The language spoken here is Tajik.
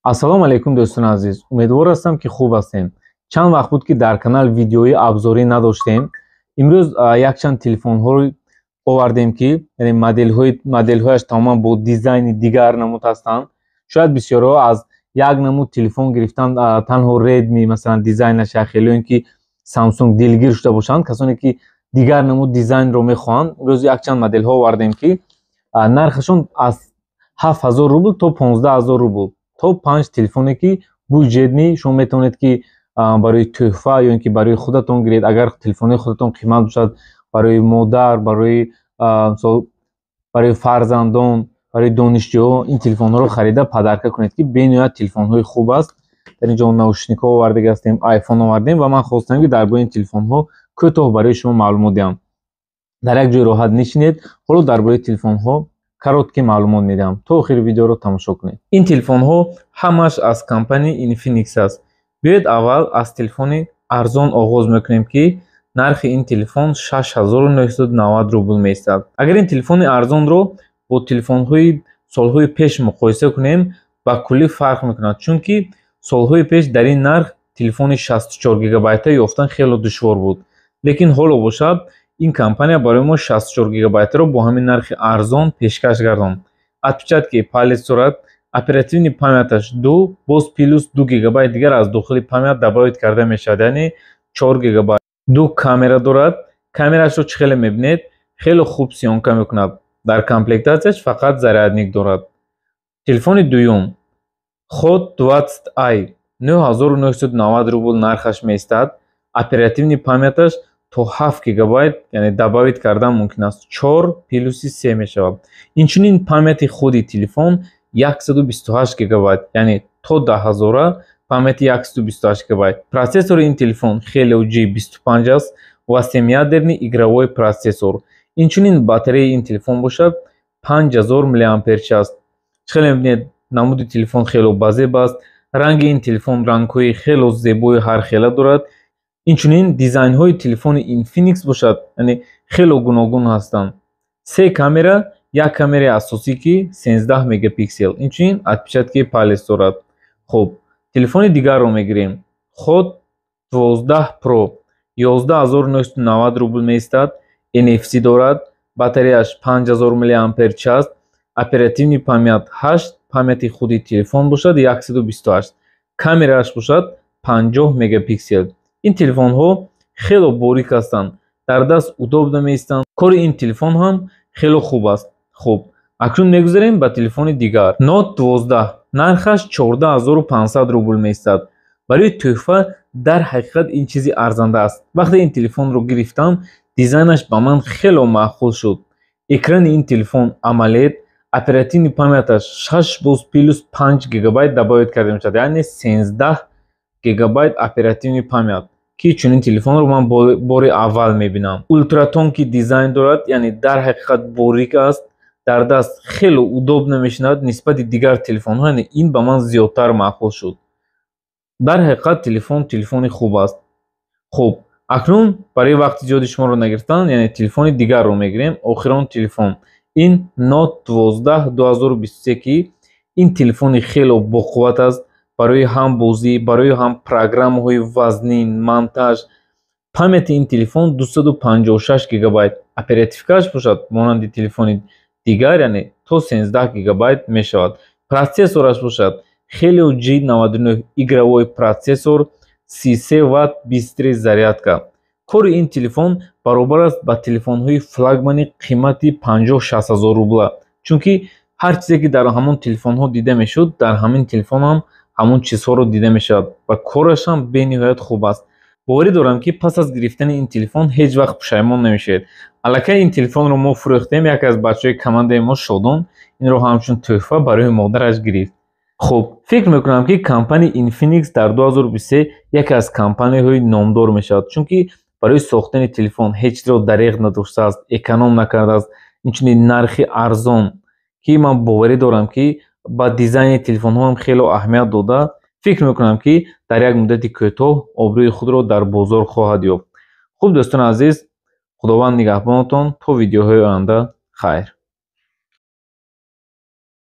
Ассалому алайкум, дӯстони азиз, умедвор ҳастам, ки хуб ҳастем. Чанд вақт буд, ки дар канал видеои обзорӣ надоштем. Имрӯз якчанд телефонҳоро овардем, ки яъне моделҳояш тамоман бо дизайни дигар намуд ҳастанд. Шояд бисёрҳо аз як намуд телефон гирифтан, танҳо Redmi, масалан, дизайнаш як хел ё ин ки Samsung дилгир шуда бошанд. Касоне ки дигар намуд дизайнро мехоҳанд, имрӯз якчанд моделҳо овардем, ки нархашон аз 7000 рубл то 15 000 рубл, то панҷ телефоне, ки бюджетный, шумо метавонед, ки барои тӯҳфа ё ин ки барои худатон гиред. Агар телефони худатон қимат бошад, барои модар, барои мисол, барои фарзандон, барои донишҷӯҳо ин телефонҳоро харида подарка кунед, ки бениҳоят телефонҳои хуб аст. Дар ин ҷо наушникҳо овардаги ҳастем, айфон овардем ва ман хостам, ки дар бораи ин телефонҳо кӯтоҳ барои шумо маълумот диҳам. Дар як ҷои роҳат нишинед, ҳоло дар бораи телефонҳо короткий маълумот медиҳам. То охири видеоро тамошо кунед. Ин телефонҳо ҳамааш аз компанияи Infinix аст. Биёед, аввал аз телефони арзон оғоз мекунем, ки нархи ин телефон 6990 рубл меистад. Агар ин телефони арзонро бо телефонҳои солҳои пеш муқоиса кунем, ба куллӣ фарқ мекунад, чунки солҳои пеш дар ин нарх телефони 64 гигабайта ёфтан хело душвор буд, лекин ҳоло бошад, ин компания барои мо 64 гигабайтаро бо ҳамин нархи арзон пешкаш гардонд. Отпечатки палец дорад, оперативный памяташ 2, боз плюс 2 гигабайт дигар аз дохили память добавить карда мешавад, яъне 4 гигабайт. Ду камера дорад. Камерашро чӣ хеле мебинед, хеле хуб съёмка мекунад. Дар комплектатсияш фақат зарядник дорад. Телефони дуюм Hot 20i, 9990 рубл нархаш меистад. Оперативный памяташ то 7 гигабайт, яъне добавить кардан мумкин аст, 4 плюси 3 мешавад. Инчунин памяти худи телефон 128 гигабайт, яъне то 10 000 памяти 128 гигабайт. Процессори ин телефон Helio G25 аст ва семиядерный игровой процессор. Инчунин батареяи ин телефон бошад, 5000 мАч аст. Хеле мебинед, намуди телефон хело базеб аст. Ранги ин телефон рангҳои хело зебои ҳархела дорад. Инчунин дизайнҳои телефони Infinix бошад, яъне хело гуногун ҳастанд. Се камера, як камераи асосӣ, ки 13 мегапиксел, инчунин отпечатки палец дорад. Хуб, телефони дигарро мегирем. Hot 12 Pro, 11 990 рубл меистад. NFC дорад, батареяш 5000 мАч аст, оперативный память 8, памяти худи телефон бошад 128, камерааш бошад 50 мегапиксел. Ин телефонҳо хело борик ҳастанд, дар даст удобно меистанд. Кори ин телефон ҳам хело хуб аст. Хуб, акнун мегузарем ба телефони дигар, Note 12. Нархаш 14 500 рубл меистад. Барои тӯҳфа дар ҳақиқат ин чизи арзанда аст. Вақте ин телефонро гирифтам, дизайнаш ба ман хело маъқул шуд. Экрани ин телефон AMOLED, оперативный памяташ 6, боз плюс 5 гигабайт добавить карда мешавад, яъне 13 гигабайт оперативный память, ки чунин телефонро ман бори аввал мебинам. Ультратонкий дизайн дорад, яъне дар ҳақиқат борик аст, дар даст хело удобно мешинад. Нисбати дигар телефонҳо, яъне ин ба ман зиёдтар маъқул шуд. Дар ҳақиқат телефон телефони хуб аст. Хуб, акнун барои вақти зиёди шуморо нагирифтан, яъне телефони дигарро мегирем. Охирон телефон ин Note 12 2023, ки ин телефони хело боқувват аст барои ҳам бозӣ, барои ҳам программаҳои вазнин, монтаж. Памяти ин телефон 256 гигабайт, оперативкааш бошад, монанди телефони дигар, яъне то 13 гигабайт мешавад. Процессораш бошад Helio G99 игровой процессор, 33 ватт быстрый зарядка. Кори ин телефон баробар аст ба телефонҳои флагмани қимати 50-60 ҳазор рубла, чунки ҳар чизе ки дар ҳамон телефонҳо дида мешуд, дар ҳамин телефон ҳам ҳамон чизҳоро дида мешавад ва кораш ҳам бениҳоят хуб аст. Боварӣ дорам, ки пас аз гирифтани ин телефон ҳеҷ вақт пушаймон намешавед. Аллакай ин телефонро мо фурӯхтем. Яке аз бачаҳои командаи мо, Шодон, инро ҳамчун тӯҳфа барои модараш гирифт. Хуб, фикр мекунам, ки компанияи Infinix дар 2023 яке аз компанияҳои номдор мешавад, чунки барои сохтани телефон ҳеҷ чизро дареғ надоштааст, эконом накардааст. Инчунин нархи арзон, ки ман боварӣ дорам, ки ба дизайни телефонҳо ҳам хело аҳамият дода, фикр мекунам, ки дар як муддати кӯтоҳ обрӯи худро дар бозор хоҳад ёфт. Хуб, дӯстони азиз, Худованд нигаҳбонатон то видеоҳои оянда. Хайр.